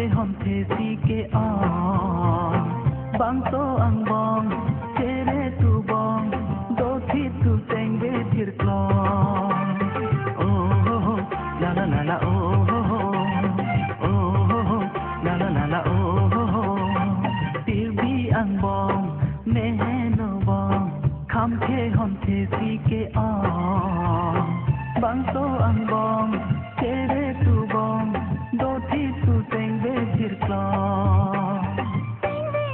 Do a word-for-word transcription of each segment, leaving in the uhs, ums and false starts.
Hon thesi ke-ong, bangso angbong, chere tubong, dothit tu tengve thirklong. Oh, la la la la, oh, oh, la la la la, oh, oh. Tirbi angbong, neheno bong, khamkhe hon thesi ke-ong, bangso angbong, chere tubong, dothit tu tengve thirklong. Tengve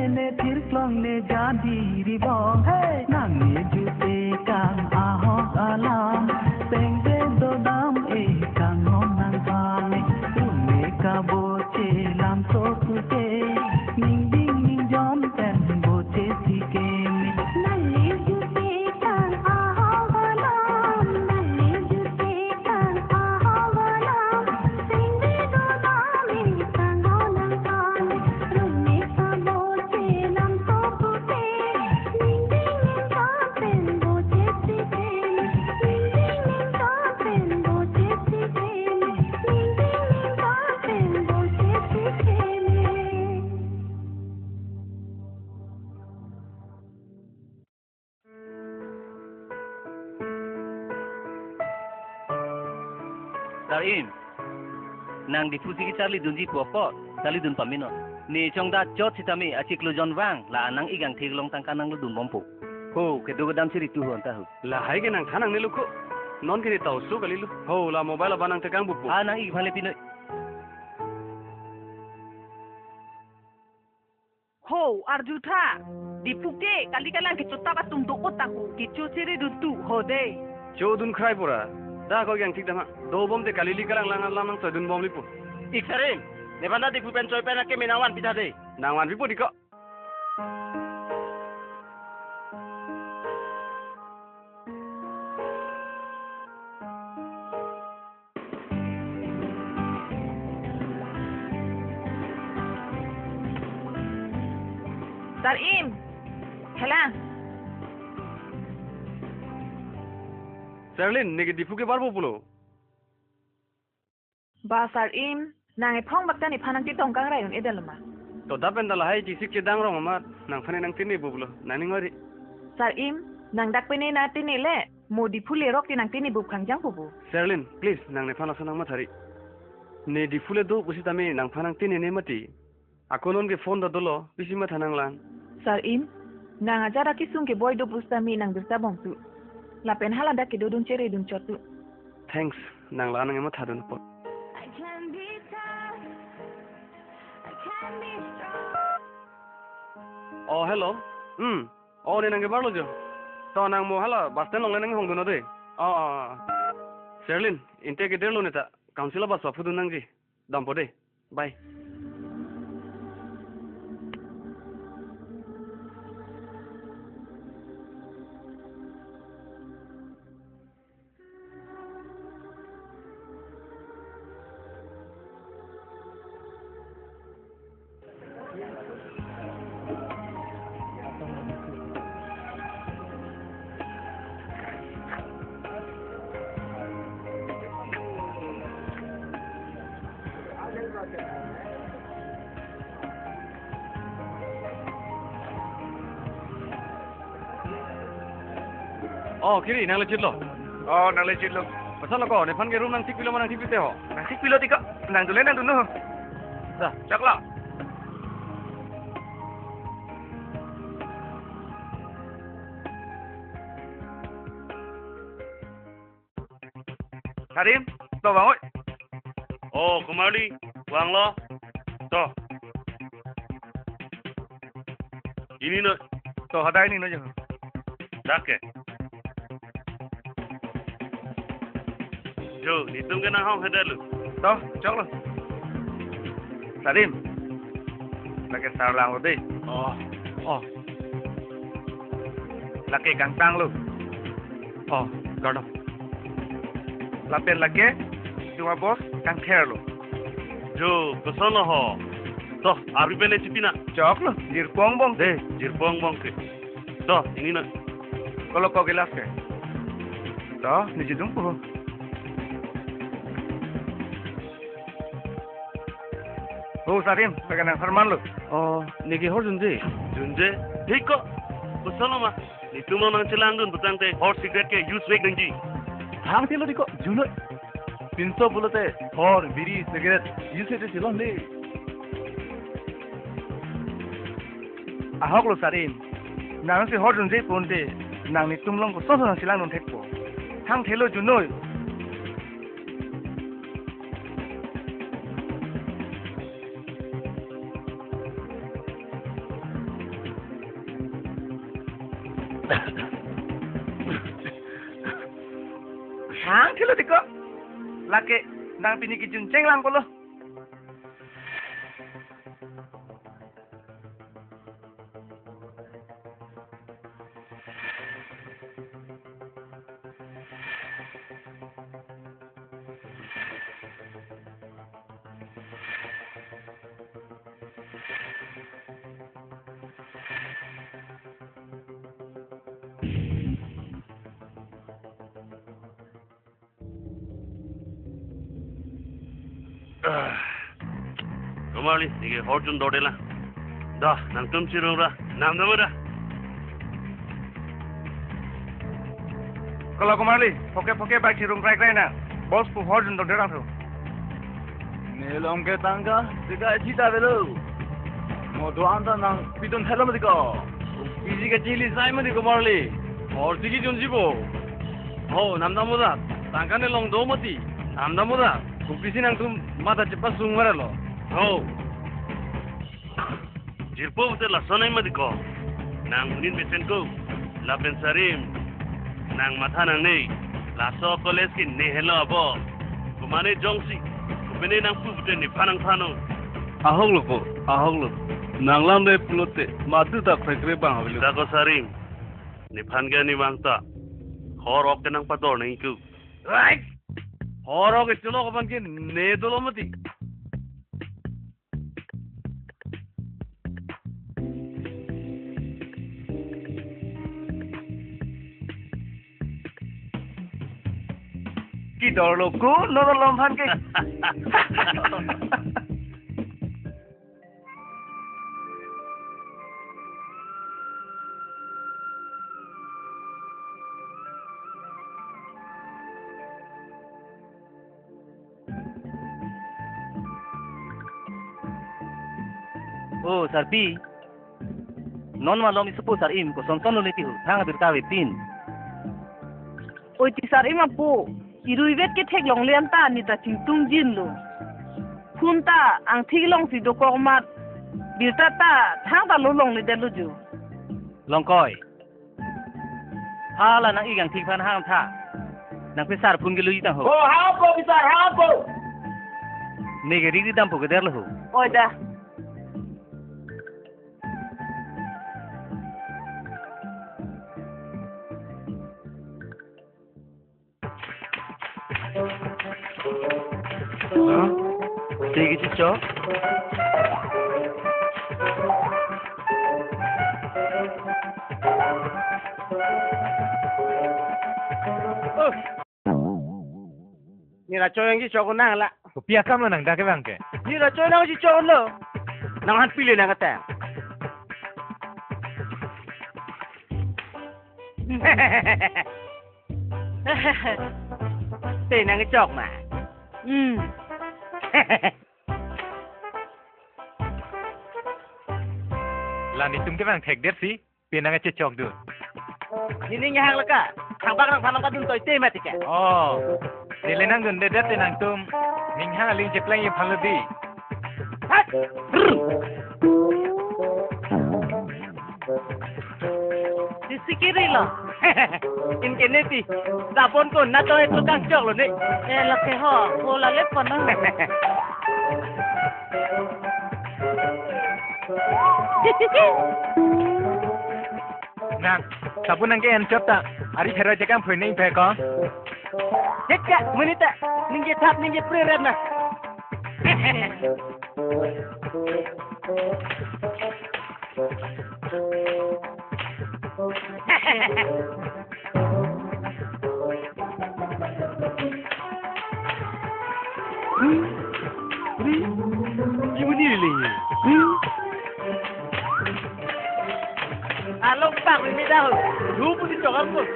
ne thirklong ne jadi ribong, hey, nang ne jute kang ahok alam. Tengve dodam e kang non nang pane, rume kaboche lam so pute, ning ding ning jom pen boche si keme. Nang ne jute kang ahok alam, nang ne jute kang ahok alam. Sar Im, nang Diphu si kecharli dunji pu apot, charli dun pame non. Ne chongda chot sitame achiklo jon vang, la nang-ik angthek along tangka nanglo dunbompo. Ho, kedo kedam si ritu ho anta ho. Lahai ke nangthan nangne lo ko. Non ke ne ta oso kalilo. Ho, la mobile abang nangtekang bupo. Ha, nang-ik aphan le pinoi. Ho, arjutha. Diphu ke kali kalang kechotap atum do-o ta ko, kecho chere dun tu, ho de. Chodun khrai pura. Da ko yang thik dam ha. Dobom te kali li kalang lang lang nang choidunbom lipo. Ik Sar Im, nephan ta Diphu pen choi pen akeme nangvanpi tha de. Nangvanpipo di ko. Sar Im, helang. Serlin, neke Diphu ke barpo pulo. Ba Sar Im, nang ephong bak ta nephan nangchetong kangrai un-edetlo ma? To da pen da lahai chisik chedang rong amat, nangphan nangtine bublo, nangning ori. Sar Im, nang dak pen ne nangtine le, mo Diphu lerok te nangtine bup kangjang pupu. Serlin, please, nang nephan lason nangmathari. Ne Diphu le do pusitame nangphan nangtinene mati. Ako non ke phone ta dolo, pisi matha nanglang. Sar Im, nang ajat akesung keboi do pusitame nang birta bom tu. Lapen hala dak kedodun chere dun chot tu. Thanks, nang la nang ema thadun apot. I can be tough, I can be strong. Oh, hello. Hmm. Oh, ne nang kebarlo jo. To nang mo hala bus stand along le nang hongdun de. Oh, oh, oh. Serlin, inte kederlo ne ta. Council a bus paphudun nangji. Dampo de. Bye. Oh, Kiri, nang lechit lo. Oh, nang lechit lo. Pasal lo ko, nephan ke room nangthik pilo ma nangthik pite ho? Nangthik pilo tiko. Nangdunle nangdunnon. Da. Choklo. Sarim, to vang oi. Oh, Komarli, vanglo. To. Inino. To, hadak inino jo. Dak ke. Jo, netum ke nanghong hadak lo. To, choklo. Sarim. Lake sar lang lo dei. Oh. Oh. Lake kangtang lo. Oh, kardom. Lapen lake, cuma bos kangther lo. Jo, koson lo ho. To, arvi pen le chipina. Choklo, jirpo angbong. Dei, jirpo angbong ke. To, inino. Kolo ko gelas ke. To, ne chidung po. Oh, Sarim, lake nang Sarman lo. Oh, neke hor junje? Junje? Thik ko. Koson lo ma? Netum along nangchelangdun putangte hor cigarette ke use vek nangji. Thangthelo tiko, junoi. Pinso pulote hor, biri, cigarette use te chelong de. Ahok lo Sarim. Nangsi hor junje ponte, nang netum along koson nangchelangdun thekpo. Thangthelo junoi. Thangthelo tiko. Lake nang pini kejun chenglang kolo. Ah. Komarli, neke hor jun dorde lang. Da, nangtum chirung ra, namdam ra. Kolo Komarli, phoke phoke bike chirung krai krai nang. Bos pu hor jun dorde lang thu. Ne along ke tangka, sika chita velo. Mo do-an ta nangpidun thelo mati ko. Pisi kachili sai mati Komarli. Hor si kejunji bo. Ho, namdam mo da. Tangka ne along do mati. Namdam mo da. Kopisi nangtum matha chepasung varlo. Ho. Jirpo pute lason ai mati ko. Nang unin mesen ko. Lapen Sarim. Nang matha nangne. Laso college ke ne helo abo. Komane jongsi. Kopine nangpu pute nephan nangthannon. Ahok lo po, ahok lo. Nang lam le pulote, madu ta khrekre bang avelo. Sita ko Sarim. Nephan ke ne vang ta. Hor ok ke nangpador nangji ko. Right. Hor ok ke chelok aphan ke ne dolo mati. Kedorlo ko, non along aphan ke. O, sarpi. Non malom isupo Sarim, kosonson lo neti ho, thang abirta avepin. Oi ti Sarim apo, irui vet ke theklongle anta ne ta chingtungjinlo. Phone ta angthik alongsi dokok amat, birta ta thangta lo longledetlo jo. Longkoi. Hala nang-ik angthik aphan hangtha. Nangphi sar phone ke lui tang ho. O, hangpo, bisar, hangpo. Neke ri ri dampo kederlo ho. Oi da. Ha? Te kechechok? Oh. Nira choyang kechok nang la. Kopi akam lo nang dak ke bang ke? Nira choyang kechok lo. Nang han pile nang kata. Te nangchok ma? Hmm. La netum ke bang thekdet si, pi nangchechok dun? Nening hang laka, hangbak nangphan nangpadun toite mati ke. Oh, neli nangdundedet te nangtum, ning hang aling chepleng iphan lo di. Hat! Brr! Isi kiri lo. Ingkene ti, sabon ko na to itu kangchok lo ni. Eh, lake ho, ho lale pono. Nang, sabon nangke-enchot ta, ari phero chekang phui ning phe ko. Hekka, monit ta, ningje thap, ningje preret na. Along pak ini dah. Lu pun dicokap tuh.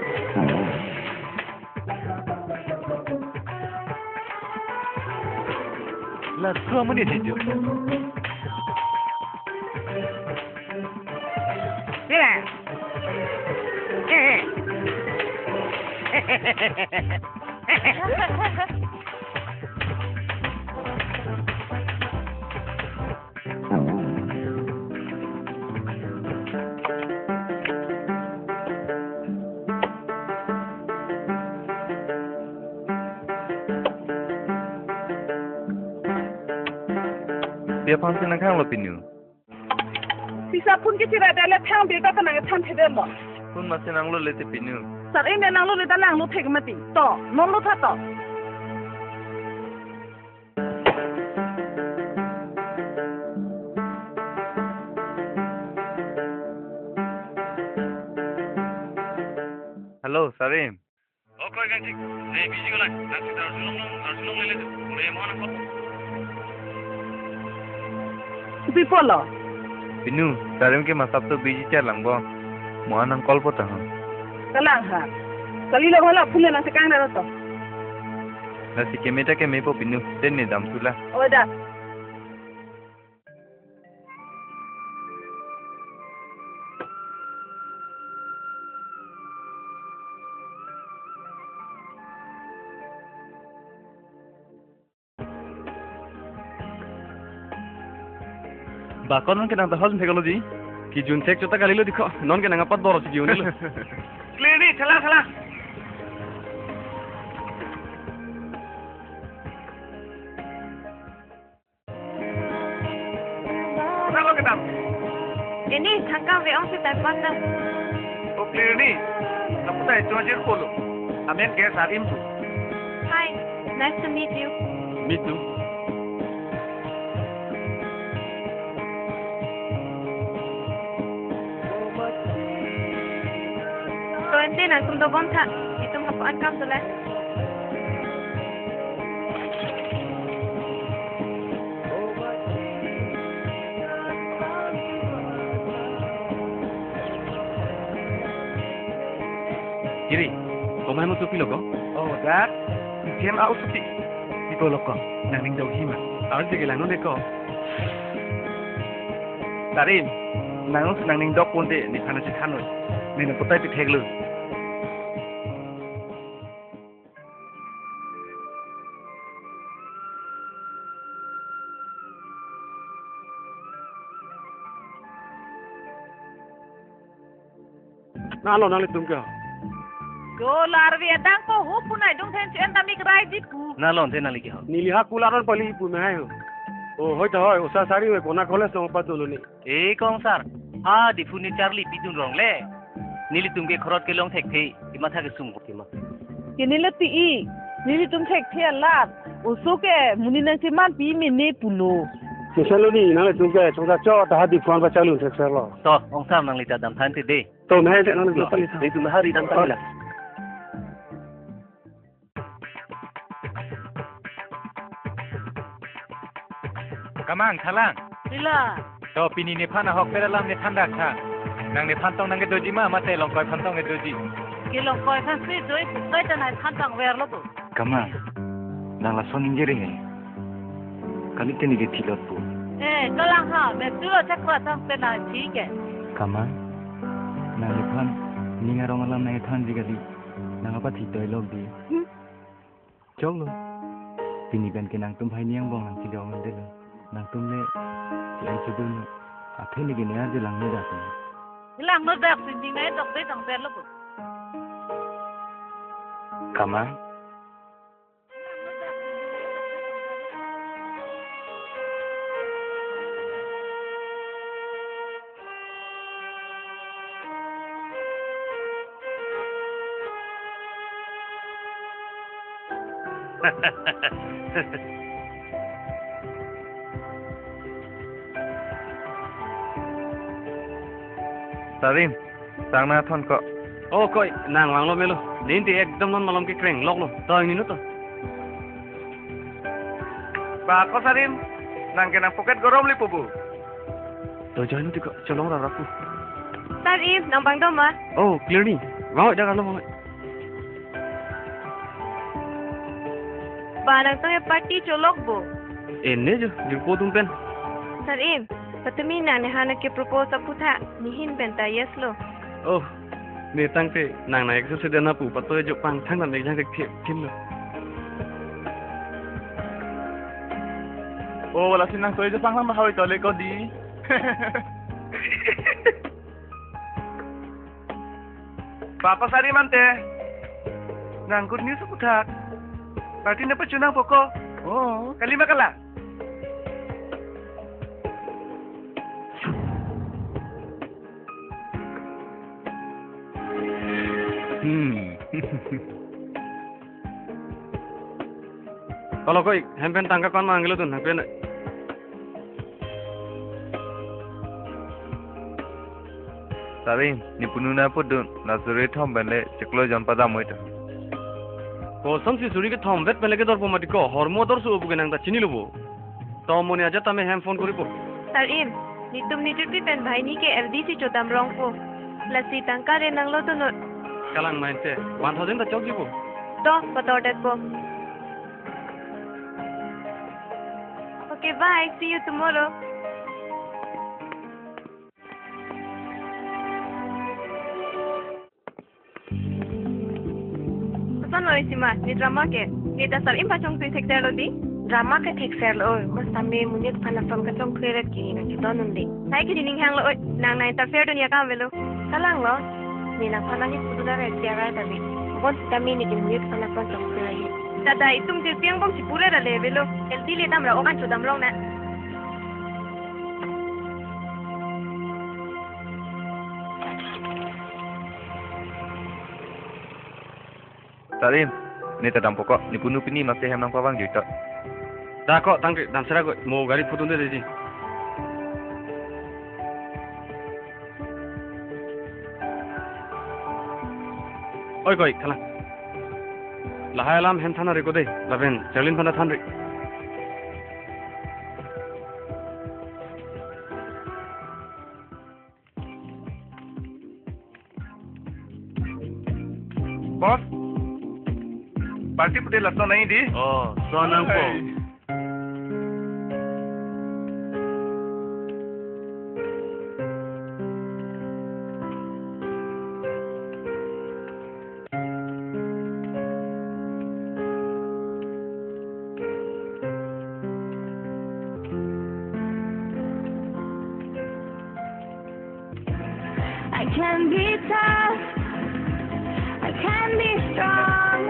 Laso amonit hejo. Sila. Pi aphan si nangkhang lo pinu? Sisa phone ke chira dale thang de ta nang than thede lo. Phone masi nanglo le te pinu. Sar e ne nanglo le ta nanglo thek mati. To, non lo tha to. Hello, Sarim. Oh, kroi kangchik. Nei, busy ko lang. Nang si Darjeeling long, Darjeeling long lele tu. Ore mo nang ko. Kopi pulo? Pinu, Sarim ke masap to busy char lang bo. Mo nang call po ta ha. Kalang ha. Kali lo hala phone nang sekang na to. Na si keme ta keme po pinu. Ten ne dam sula. Oh, da. Ba, ko non ke nang tahol thek lo di. Kejun thek chot ta kali lo di ko. Non ke nang apat bor si kejun lo. Clear ni, thala, thala. Nalo kedam. Ini thangkang ve-ong si time pass na. Oh, clear ni. Kaputai chojir polo. Amen ke Sarim tu. Hi, nice to meet you. Me too. To ante nangtum dobom tha. Itum hapu an kam dola. Kiri, komai mo supi lo ko? Oh, dak. Jem au supi. Ipo lo ko? Nangning dok hima. Arje ke langnon de ko. Sarim, nang nangning dok ponte nephan si khan noi. Nene putai pi thek lo. Nalo nanglitum ke. Ko larvi adang ko hu punai dung then chen damik rai dit ku. Nalo te nangli ke ho. Neli ha kular on pali pu me hai ho. Oh, hoi ta hoi, osa Sarim hoi, kona college long pa dolo ni. E kong sar, a Diphu ne charli pidun rong le. Nelitum ke khorot kelong thekthe, imatha kesung ko kema. Kini le ti i, nelitum thekthe alat, oso ke, muni nangcheman pi mene pulo. Sesalo ni, nanglitum ke, chongcha cho, ta ha Diphu an pachalun thek sar lo. To, ong sar nangli ta dam than te de. To, nai te nangli ta. Nelitum hari dam than la. Kamang, thalang. Ila. To pini nephan ahok pera lam nephan dak tha. Nang nephan tong nangkedoji ma, mate longkoi phan tong kedoji. Kelong koi aphan si joi pu, koi ta nangphan tangverlo pu. Kamang, nang lason ingjeri he. Kali te neli thilot pu. Eh, kalang ha, me tulo chakra tang pe nangthi ke. Kamang, nang nephan, ning arong alam nangthanji kali, nang apa thitoi lok di. Hmm? Choklo. Pini pen ke nangtum hai ning angbong nangchedondelo. Nangtum le, si-an chedun. Athe neli ke ne arje langno dak. Langno dak si ning nai dok de tangverlo pu. Kamang. Sarim, tang nangthon ko. Oh, koi, nang vanglo melo. Din ti ekdom non malom kekreng loklo. To, ingni no to. Ba ko Sarim, nang ke nang pocket gorom lipo pu. To join ti ko, cholong rap rap pu. Sarim, nang bang doma? Oh, clear ni. Vang oi, dak alo vang oi. Ba nangtum ke party cholok bo? Eh, ne jo, jirpo atum pen. Sarim, patumi nang nephan ke propose aputha, nehin pen ta yes lo. Oh, ne tangte nang nang ek jo seden apu, patoi jo pangthang nang ek jang rek thim thim lo. Oh, wala si nang toi jo pangthang bahawai tole ko di. Papa Sarim ante. Nang good news aputhak. Party nangpachunang po ko. Oh. Kali ma kalang? Hmm. Kolo koi, hem pen tangka ko-an ma anglo tun, hem pen. Sarim, ne punu nangpudun, la suri kethom pen le chiklo jon padam oi ta. Kosonsi suri kethom vet pen le kedorpo mati ko, hormu ador su pu ke nang ta chinilo bo. To mo ne ajat tame hem phone koripo. Sarim, netum nejutpi pen banghini ke L D C chodam rongpo. Lasi tangka re nanglo tunot. Kalang main te, one thousand ta chokji bo. To, pator detpo. Okay, bye. See you tomorrow. Koson lo isi ma, ne drama ke? Ne ta Sarim pachongtui thekser lo di? Drama ke thekser lo oi, mas tame monit aphan ason kachongtui ret ke nangchedon un di. Hai ke ning hang lo oi, nang nang interfere dun ya kam avelo. Kalang lo, ne nangphan ani pudun aret tiarai ta di. Bonsitame ne ke monit aphan ason chongtui ahi. Tata itum jirpi angbong si pura ra le avelo. L D le dam ra okan chodam rong na. Sarim, ne ta dampo ko, ne punu pini masi hem nangpavang jui to. Da ko, tangte, damsera ko, mo gari putun de ji. Oi koi, kalang. Lahai alam hem than ri ko de, lapen Charlene aphan ta than ri. Boss, party pute lason nai di? Oh, so nangpo. Ai. I can be tough, I can be strong.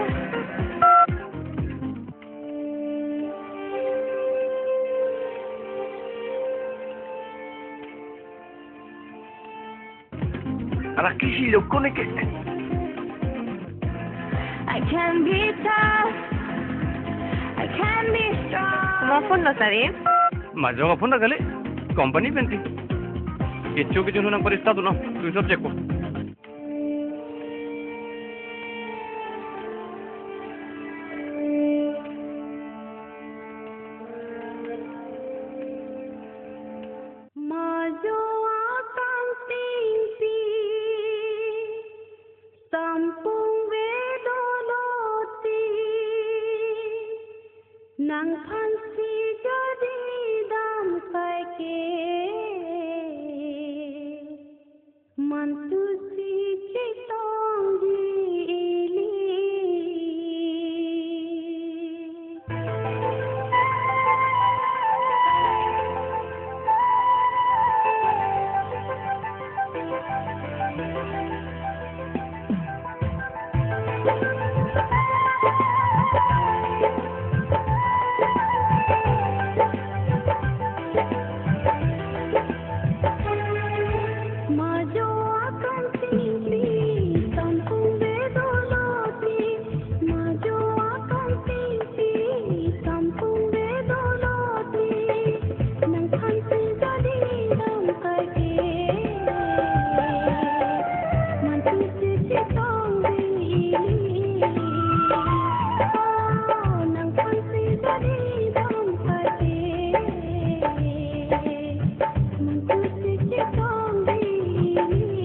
Ala kisi lo kone ke. I can be tough. I can be strong. Mo phone lo sir, eh? Majok phone na kali. Company pen ti. Kecho kecho nang parista tu no. Tu subject ko. Majo atang tingpi sampo Aphansi jadi dam kai ke, mantusi chetongji ili. Majo akam tingpi sampung bedoloti, majo akam tingpi sampung bedoloti, nangphansi jadi dam kai ke, mantusi chetongji ili. Oh, nangphansi jadi dam kai ke, mantusi chetongji ili.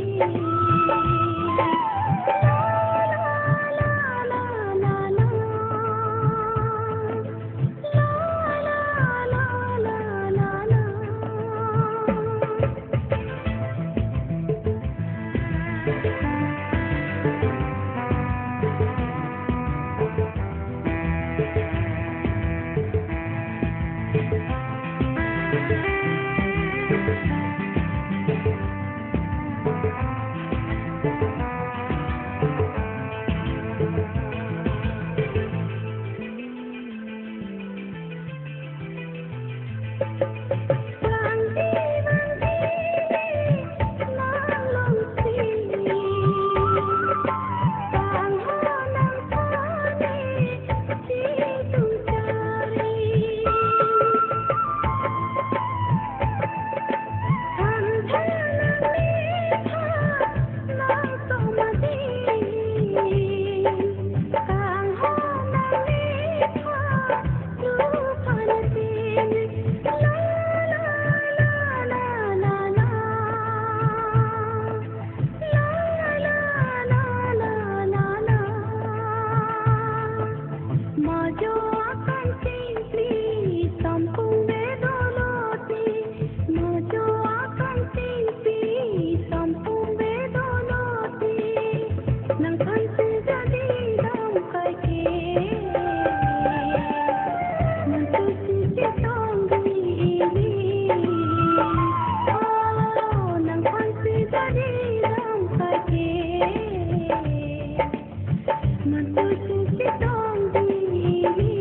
Majo akam tingpi sampung bedoloti, majo akam tingpi sampung bedoloti, nangphansi jadi dam kai ke, mantusi chetongji ili. Oh, nangphansi jadi dam kai ke, mantusi chetongji ili.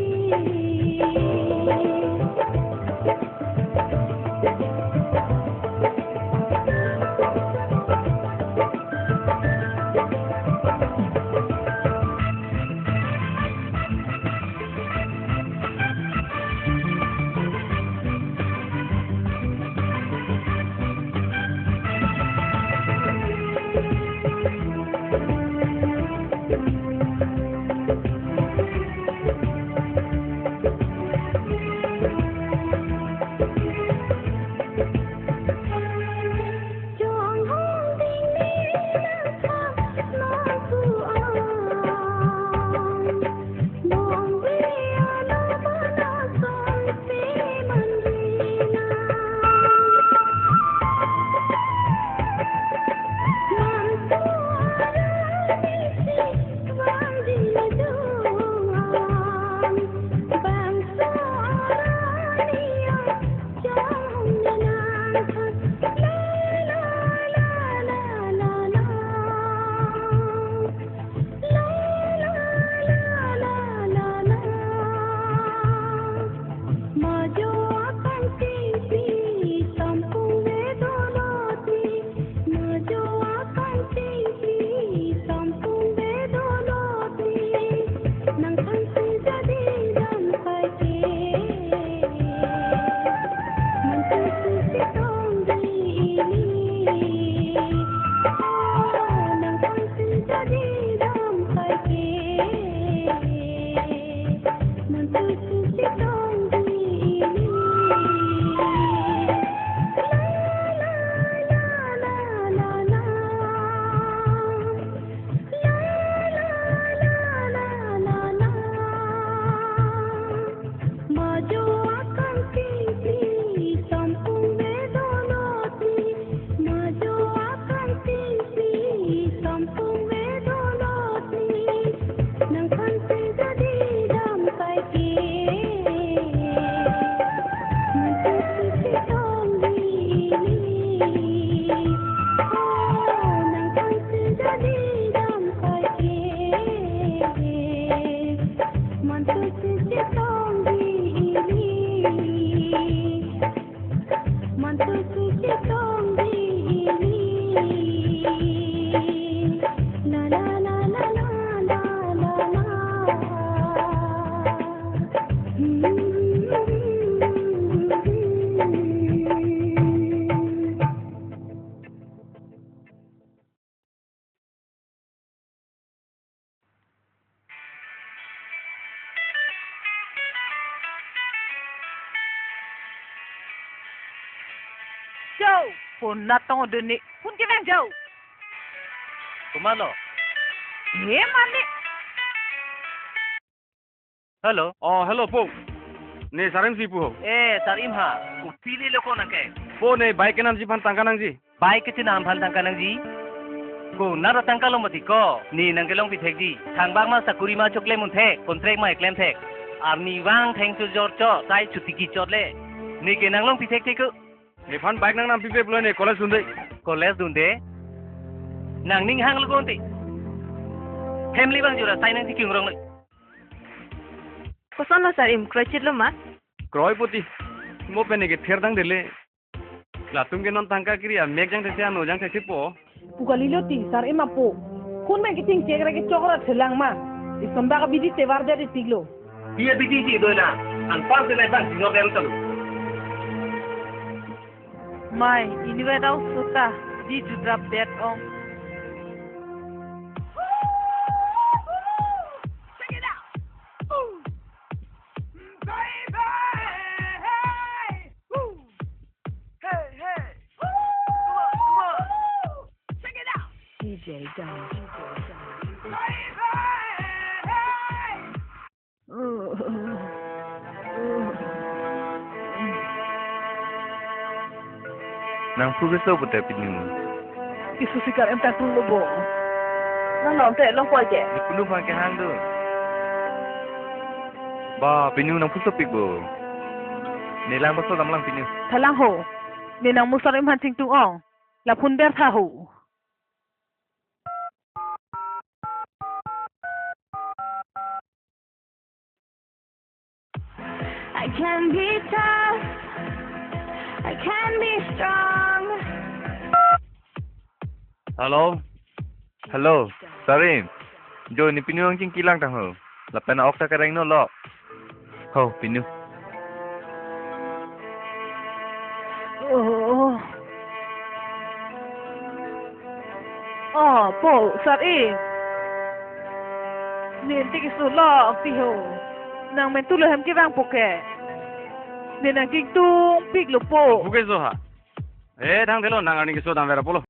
Konat tong dun ne. Phone kevang jo. Komatlo? He mane. Hello. Oh, hello, po. Ne Sarim si pu ho. Eh, Sarim ha. Kopi lelo ko nangke? Po, ne bike kenamji aphan tangka nangji. Bike kechenam aphan tangka nangji. Konat ra tangka lo mati ko. Ne nangkelongpi thekji. Thangbak ma sakuri ma choklem un thek. Contract ma eklem thek. Arni vang thengchojor chot. Sai chuti kechot le. Ne ke nanglongpi thekthek ko. Nephan bike nangnampipe pulo ne college dunde. College dunde? Nangning hang lo konti. Family bang jura sai nangtiking rong lo. Kosonlo Sarim, kroichitlo ma? Kroi poti. Mo pen ne kether dang dele. Latum ke non tangka kiri amek jang thekse ano jang thekse po. Pu kalilo ti, Sarim apo. Phone pen keting chek ra kechok ra thelang ma. Isomba ka bidi tevar det itiklo. Dia bidi si doina. Anpar se nai bang sino pen talu. Mai, inutvet ausuta, di judrap det ong. Check it out. Ooh. Baby. Hey. Woo. Hey, hey. Come on, come on. Check it out. D J Don. Baby. Hey. Nang phu keso pute pinu. Isu sikar em tang phu lo bo. Nang nom te long poi ke. Di punu phan ke hang do. Ba pinu nang phu sopik bo. Ne lang ba so dam lang pinu. Thalang ho. Ne nang musar em han chingtung ong. La phone ber tha ho. I can be tough. I can be strong. Hello? Hello, Sarim. Jo ne pinu ang chingki lang tang ho. Lapen ok ta kareng no lo. Ho, pinu. Oh. Oh, po, Sarim. Ne tik isu lo, ti ho. Nang mentu lo hem kevang po ke. Ne nang chingtungpiklo po. Pu keso ha. Eh, thang thelo nang arni keso dam vera pulo.